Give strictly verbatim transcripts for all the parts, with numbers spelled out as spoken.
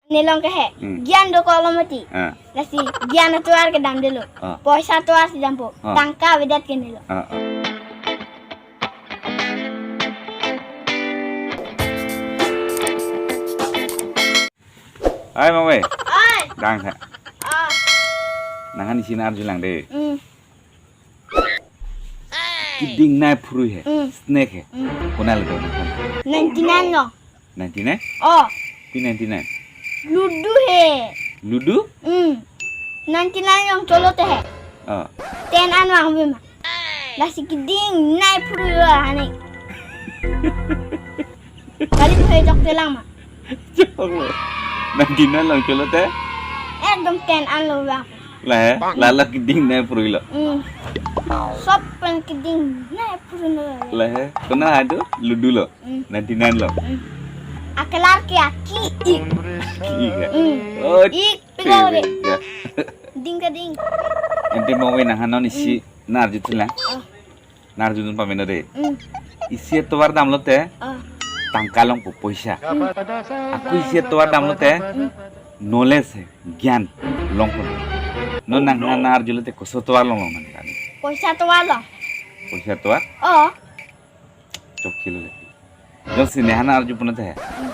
Nelong ke he. Hmm. Gyan dokoklo mati. Ah. Lasi gyan atovar ke damdelo. Ah. Poisa tovar si dampo. Ah. Tangka avedet ke nelo. Ah, ah. Ai, mame. Ai. Dang tha. Ah. Nanghan isi nang-arjulang de. Hmm. Keding nei phurui he. Hmm. Snake he. Hmm. Konat le do nanghan? Ninety-nine lo. Ninety-nine? Oh. Pi ninety-nine? Ludo he. Ludo? Hmm. Ninety-nine along cholote he. Oh. Ten an vangve ma. Lasi keding nei phurui lo hane. Kali phai jok telang ma. Jok lo. Ninety-nine along cholote? Ekdom ten an lo vang. La he? La la keding nei phurui lo. Hmm. Sob pen keding nei phurui lo. La he? Konat hadu? Ludo lo. Hmm. Ninety-nine lo. Hmm. Akelar ke aki ik. Aki ik ya? Hmm. Oh, ik pegawai. Pegawai ya. Ding keding. Ante mame nanghan non isi nang-arju thulang. Oh. Nang-arjudun pamena de. Hmm. Isi atovar damlote. Ah. Tangka longpo, poisa. Hmm. Ako isi atovar damlote. Hmm. Knowledge he, gyan longpo. Non nanghan nang-arjulote koso tovar long long nang kani? Poisa tovar long. Poisa tovar? Oh. Chokche lo le. Jongsi nehan nang-arju pulote he. Hmm.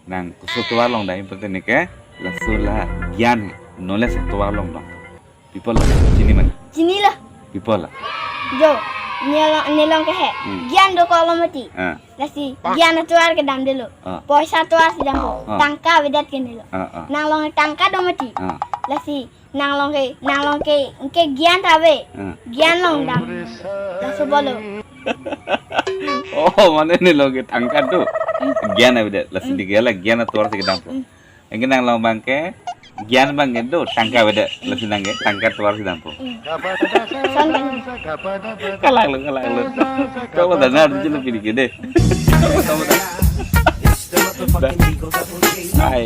Nang koso tovar long dam pulote neke, laso la gyan he, knowledge atovar long long. Pi pulo, chini ma? Chini lo. Pi pulo? Jo, nelong, nelong ke he. Hmm. Gyan dokoklo mati. Ah. Lasi gyan atovar ke damdelo. Ah. Poisa tovar si dampo. Ah. Tangka avedet ke nelo. Ah, ah. Nang along tangka do mati. Ah. Lasi nang along ke, nang along ke, ke gyan ta ave. Ah. Gyan along dam. Laso pulo. Oh, mane nelong ke tangka do. Hmm. Gyan avedet. Lasi Hmm. dike la gyan atovar si kedampo. Hmm. Anke nang along abang ke, gyan abang ke do, tangka avedet, lasi nang ke, tangka tovar si dampo. Hmm. Son kan. Kalang lo, kalang lo. Kau pada nang-arju lo pini ke de. Ai.